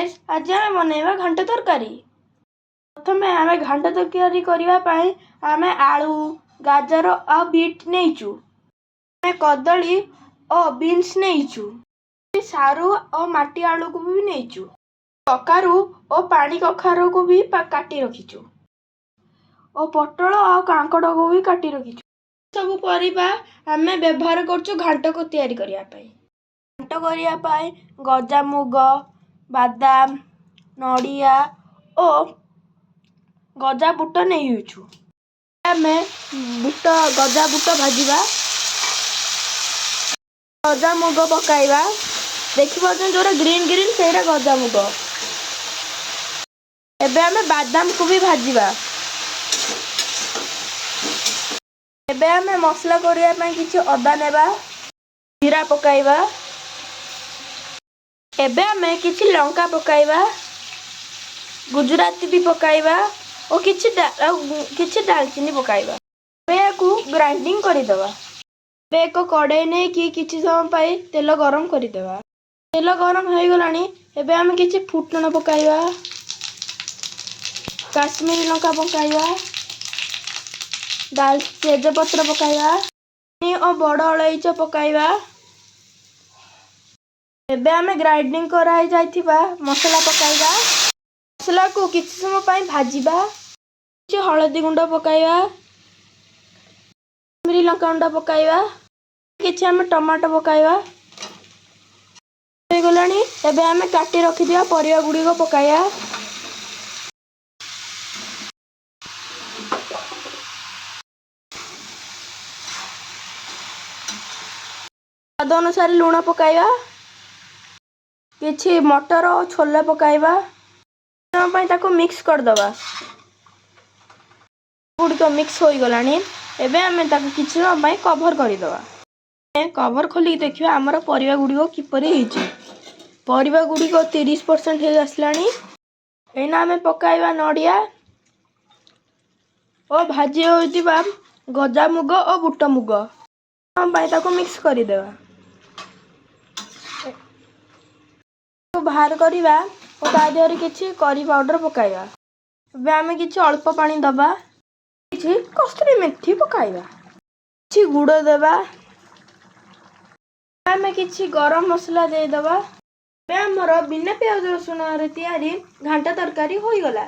Guys, ଆଜି ଆମେ ବନେଇବା ଘାଣ୍ଟ ତରକାରୀ। ପ୍ରଥମେ ଆମେ ଘାଣ୍ଟ ତରକାରୀ କରିବା ପାଇଁ ଆମେ ଆଳୁ, ଗାଜର ଆଉ ବିଟ୍ ନେଇଛୁ। ଆମେ କଦଳୀ ଓ ବିନ୍ସ ନେଇଛୁ। ସାରୁ ଓ ମାଟି ଆଳୁକୁ ବି ନେଇଛୁ। କଖାରୁ ଓ ପାଣି କଖାରୁକୁ ବି କାଟି ରଖିଛୁ ଓ ପୋଟଳ ଆଉ କାଙ୍କଡ଼କୁ ବି କାଟି ରଖିଛୁ। ସବୁ ପରିବା ଆମେ ବ୍ୟବହାର କରୁଛୁ ଘାଣ୍ଟକୁ ତିଆରି କରିବା ପାଇଁ। ଘାଣ୍ଟ କରିବା ପାଇଁ ଗଜାମୁଗ, ବାଦାମ, ନଡ଼ିଆ ଓ ଗଜା ବୁଟ ନେଇଛୁ। ଆମେ ବୁଟ ଗଜା ବୁଟ ଭାଜିବା, ଗଜାମୁଗ ପକାଇବା। ଦେଖିପାରୁଛନ୍ତି, ଯେଉଁଟା ଗ୍ରୀନ୍ ଗ୍ରୀନ୍ ସେଇଟା ଗଜାମୁଗ। ଏବେ ଆମେ ବାଦାମକୁ ବି ଭାଜିବା। ଏବେ ଆମେ ମସଲା କରିବା ପାଇଁ କିଛି ଅଦା ନେବା, ଜିରା ପକାଇବା। ଏବେ ଆମେ କିଛି ଲଙ୍କା ପକାଇବା, ଗୁଜୁରାତି ବି ପକାଇବା ଓ କିଛି ଆଉ କିଛି ଡାଲଚିନି ପକାଇବା। ଏବେ ଏହାକୁ ଗ୍ରାଇଣ୍ଡିଙ୍ଗ କରିଦେବା। ଏବେ ଏକ କଡ଼େଇ ନେଇକି କିଛି ସମୟ ପାଇଁ ତେଲ ଗରମ କରିଦେବା। ତେଲ ଗରମ ହୋଇଗଲାଣି। ଏବେ ଆମେ କିଛି ଫୁଟଣ ପକାଇବା, କାଶ୍ମୀରୀ ଲଙ୍କା ପକାଇବା, ଡାଲ ତେଜପତ୍ର ପକାଇବା ଓ ବଡ଼ ଅଳେଇଚ ପକାଇବା। ଏବେ ଆମେ ଗ୍ରାଇଣ୍ଡିଙ୍ଗ କରାଯାଇଥିବା ମସଲା ପକାଇବା। ମସଲାକୁ କିଛି ସମୟ ପାଇଁ ଭାଜିବା। କିଛି ହଳଦୀ ଗୁଣ୍ଡ ପକାଇବା, କାଶ୍ମୀରୀ ଲଙ୍କା ଗୁଣ୍ଡ ପକାଇବା, କିଛି ଆମେ ଟମାଟୋ ପକାଇବା। ହେଇଗଲାଣି। ଏବେ ଆମେ କାଟି ରଖିଥିବା ପରିବା ଗୁଡ଼ିକ ପକାଇବା। ସ୍ୱାଦ ଅନୁସାରେ ଲୁଣ ପକାଇବା। କିଛି ମଟର ଓ ଛୋଲା ପକାଇବା ପାଇଁ ତାକୁ ମିକ୍ସ କରିଦେବା। ଗୁଡ଼ିକ ମିକ୍ସ ହୋଇଗଲାଣି। ଏବେ ଆମେ ତାକୁ କିଛି ସମୟ ପାଇଁ କଭର କରିଦେବା। କଭର ଖୋଲିକି ଦେଖିବା ଆମର ପରିବା ଗୁଡ଼ିକ କିପରି ହେଇଛି। ପରିବା ଗୁଡ଼ିକ 30% ହେଇ ଆସିଲାଣି। ଏଇନା ଆମେ ପକାଇବା ନଡ଼ିଆ ଓ ଭାଜି ହୋଇଥିବା ଗଜାମୁଗ ଓ ବୁଟ ମୁଗ ପାଇଁ ତାକୁ ମିକ୍ସ କରିଦେବା। ବାହାର କରିବା ଓ ତା ଦେହରେ କିଛି କରି ପାଉଡ଼ର ପକାଇବା। ଏବେ ଆମେ କିଛି ଅଳ୍ପ ପାଣି ଦେବା, କିଛି କସ୍ତୁରୀ ମେଥି ପକାଇବା, କିଛି ଗୁଡ଼ ଦେବା। ଆମେ କିଛି ଗରମ ମସଲା ଦେଇଦେବା। ଏବେ ଆମର ବିନା ପିଆଜ ରସୁଣରେ ତିଆରି ଘାଣ୍ଟ ତରକାରୀ ହୋଇଗଲା।